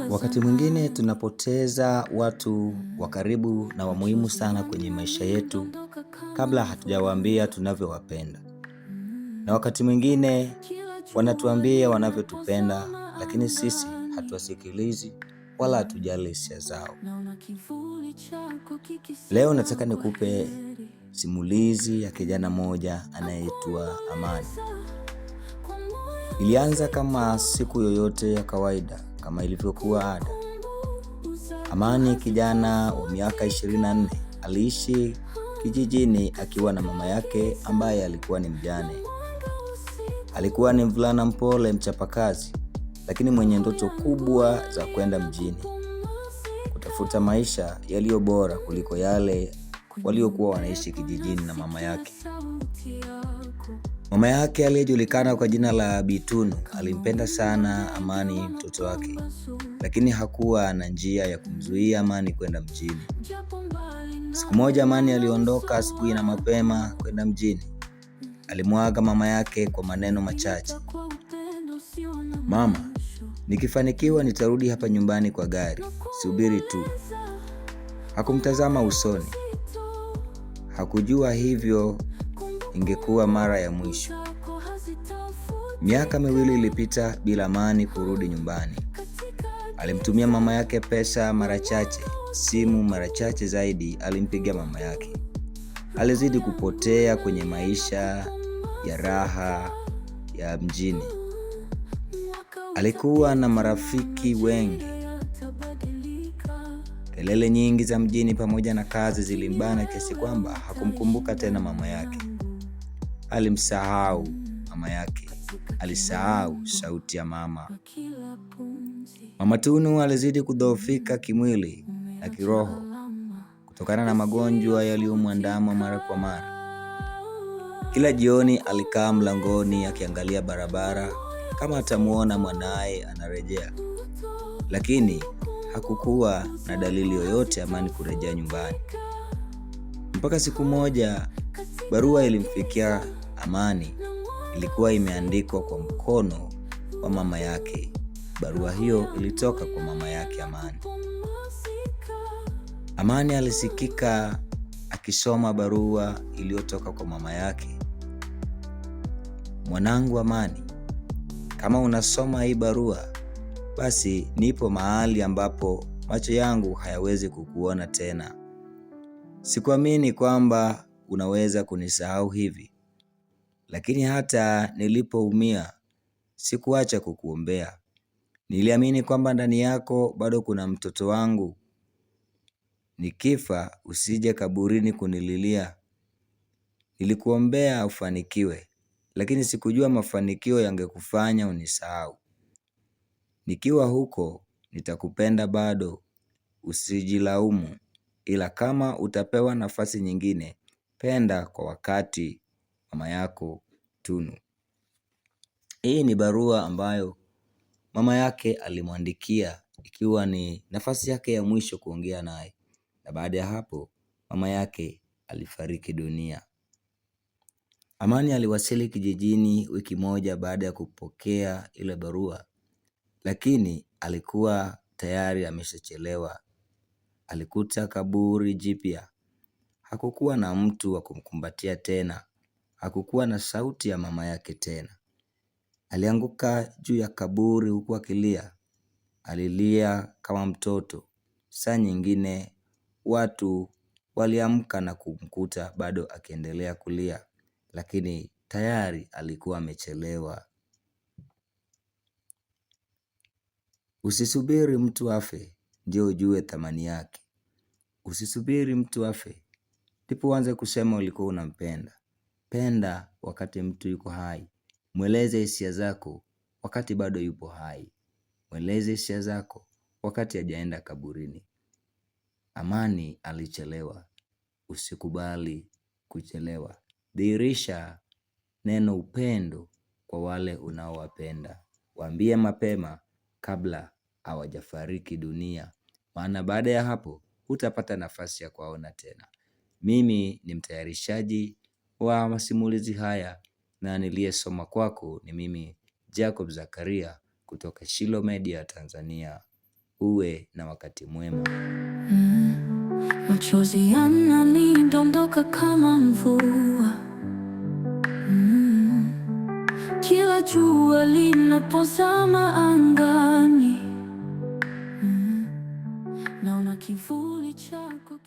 Wakati mwingine tunapoteza watu wa karibu na wa muhimu sana kwenye maisha yetu kabla hatujawaambia tunavyowapenda, na wakati mwingine wanatuambia wanavyotupenda, lakini sisi hatuwasikilizi wala hatujali hisia zao. Leo nataka nikupe simulizi ya kijana mmoja anayeitwa Amani. Ilianza kama siku yoyote ya kawaida, kama ilivyokuwa ada. Amani, kijana wa miaka 24, aliishi kijijini akiwa na mama yake ambaye alikuwa ni mjane. Alikuwa ni mvulana mpole, mchapakazi, lakini mwenye ndoto kubwa za kwenda mjini kutafuta maisha yaliyo bora kuliko yale waliokuwa wanaishi kijijini na mama yake. Mama yake aliyejulikana kwa jina la Bitunu alimpenda sana Amani mtoto wake, lakini hakuwa na njia ya kumzuia Amani kwenda mjini. Siku moja Amani aliondoka asubuhi na mapema kwenda mjini. Alimwaga mama yake kwa maneno machache: "Mama, nikifanikiwa nitarudi hapa nyumbani kwa gari, subiri tu." Hakumtazama usoni. Hakujua hivyo ingekuwa mara ya mwisho. Miaka miwili ilipita bila Amani kurudi nyumbani. Alimtumia mama yake pesa mara chache, simu mara chache zaidi alimpigia mama yake. Alizidi kupotea kwenye maisha ya raha ya mjini. Alikuwa na marafiki wengi. Kelele nyingi za mjini pamoja na kazi zilimbana kiasi kwamba hakumkumbuka tena mama yake. Alimsahau mama yake, alisahau sauti ya mama. Mama Tunu alizidi kudhoofika kimwili na kiroho kutokana na magonjwa yaliyomwandama mara kwa mara. Kila jioni alikaa mlangoni akiangalia barabara kama atamuona mwanaye anarejea, lakini hakukuwa na dalili yoyote Amani kurejea nyumbani. Mpaka siku moja barua ilimfikia Amani. Ilikuwa imeandikwa kwa mkono wa mama yake. Barua hiyo ilitoka kwa mama yake Amani. Amani alisikika akisoma barua iliyotoka kwa mama yake. "Mwanangu Amani, kama unasoma hii barua, basi nipo mahali ambapo macho yangu hayawezi kukuona tena. Sikuamini kwamba unaweza kunisahau hivi, lakini hata nilipoumia sikuacha kukuombea. Niliamini kwamba ndani yako bado kuna mtoto wangu. Nikifa usije kaburini kunililia. Nilikuombea ufanikiwe, lakini sikujua mafanikio yangekufanya unisahau. Nikiwa huko nitakupenda bado, usijilaumu, ila kama utapewa nafasi nyingine, penda kwa wakati. Mama yako Tunu." Hii ni barua ambayo mama yake alimwandikia ikiwa ni nafasi yake ya mwisho kuongea naye, na baada ya hapo mama yake alifariki dunia. Amani aliwasili kijijini wiki moja baada ya kupokea ile barua, lakini alikuwa tayari ameshachelewa. Alikuta kaburi jipya. Hakukuwa na mtu wa kumkumbatia tena. Hakukuwa na sauti ya mama yake tena. Alianguka juu ya kaburi huku akilia. Alilia kama mtoto. Saa nyingine watu waliamka na kumkuta bado akiendelea kulia, lakini tayari alikuwa amechelewa. Usisubiri mtu afe ndio ujue thamani yake. Usisubiri mtu afe ndipo uanze kusema ulikuwa unampenda. Penda wakati mtu yuko hai. Mweleze hisia zako wakati bado yupo hai. Mweleze hisia zako wakati hajaenda kaburini. Amani alichelewa. Usikubali kuchelewa. Dhihirisha neno upendo kwa wale unaowapenda. Waambie mapema kabla hawajafariki dunia, maana baada ya hapo hutapata nafasi ya kuwaona tena. Mimi ni mtayarishaji wa masimulizi haya na niliyesoma kwako ni mimi Jacob Zakaria Kutoka Shilo Media Tanzania. Uwe na wakati mwema. Machozi yananidondoka kama mvua. Kila jua linapozama angani, naona kivuli chako.